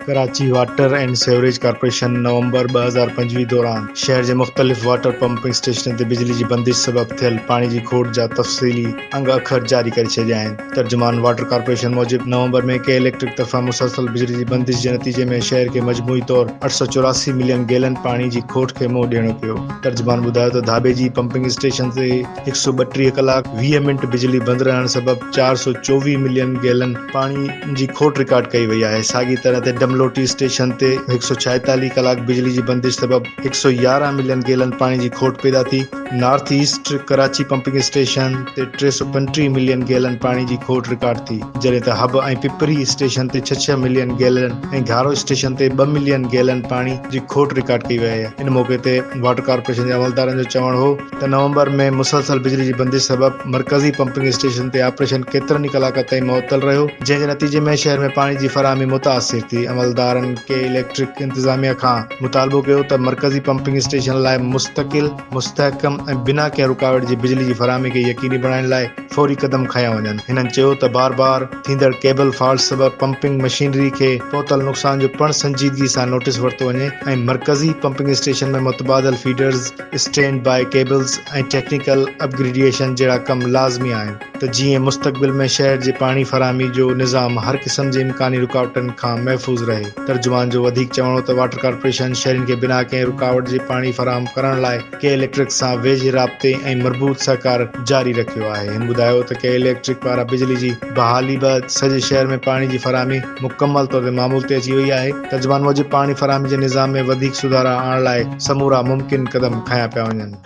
Karachi water and sewerage corporation November 2025 دوران شهر جي مختلف واٽر پمپنگ اسٽيشنن تي بجلي جي بندش سبب ٿيل پاڻي جي کوٽ جا تفصيلي انگ اکر جاري ڪري ڇڏيا آهن. ترجمان واٽر ڪارپوريشن موجب نومبر ۾ ڪي اليڪٽرڪ طرفان مسلسل بجلي جي بندش جي نتيجي ۾ شهر کي مجموعي طور 884 ملين گيلن پاڻي جي کوٽ کي منهن ڏيڻو پيو. ترجمان ٻڌايو ته ڌاٻيجي پمپنگ اسٽيشن تي 132 ڪلاڪ 20 منٽ بجلي بند رهڻ سبب 424 ملين گيلن پاڻي جي کوٽ رڪارڊ ڪئي وئي آهي. ساڳي طرح تي ڊملوٽي اسٽيشن تي 146 ڪلاڪ بجلي جي بندش سبب 111 ملين گيلن پاڻي جي کوٽ پيدا ٿي. North east Karachi pumping station تي 335 ملين گيلن پاڻي جي کوٽ رڪارڊ ٿي، جڏهن ته حب ۽ پپري اسٽيشن تي ڇهه ڇهه ملين گيلن ۽ گهارو اسٽيشن تي ٻه ملين گيلن پاڻي جي کوٽ رڪارڊ ڪئي وئي آهي. ان موقعي تي واٽر ڪارپوريشن جي عملدارن جو چوڻ هو ته نومبر ۾ مسلسل بجلي جي بندش سبب مرڪزي پمپنگ اسٽيشن تي آپريشن ڪيترن ئي ڪلاڪن تائين معطل رهيو، جنهن جي نتيجي ۾ شهر ۾ پاڻي جي فراهمي متاثر ٿي. عملدارن ڪي اليڪٽرڪ انتظاميا کان مطالبو ڪيو ته مرڪزي پمپنگ اسٽيشن لاء مستقل، مستحڪم ۽ بنا ڪنهن رڪاوٽ جي بجلي جي فراهمي کي يقيني بڻائڻ لاء فوري قدم کنيا وڃن. هنن چيو ته بار بار ٿيندڙ ڪيبل فالٽ سبب پمپنگ مشينري کي پهتل نقصان جو پڻ سنجيدگي سان نوٽيس ورتو وڃي ۽ مرڪزي پمپنگ اسٽيشن ۾ متبادل feeders, stand by cables ۽ technical upgradation جهڙا ڪم لازمي آهن ته جيئن مستقبل ۾ شهر جي پاڻي فراهمي جو نظام هر قسم جي امڪاني رڪاوٽن کان محفوظ رهي. ترجمان جو وڌيڪ چوڻ هو ته واٽر ڪارپوريشن شهرين کي بنا ڪنهن رڪاوٽ جي پاڻي فراهم ڪرڻ لاء ڪي اليڪٽرڪ سان ويجهي رابطي ۽ مربوط سهڪار جاري رکيو آهي. هن ٻڌايو ته ڪي اليڪٽرڪ پاران بجلي جي بحالي بعد سڄي شهر ۾ پاڻي جي فراهمي مڪمل طور تي معمول تي اچي وئي آهي. ترجمان موجب پاڻي فراهمي جي نظام ۾ وڌيڪ سڌارا آڻڻ لاء سمورا ممڪن قدم کنيا پيا وڃن.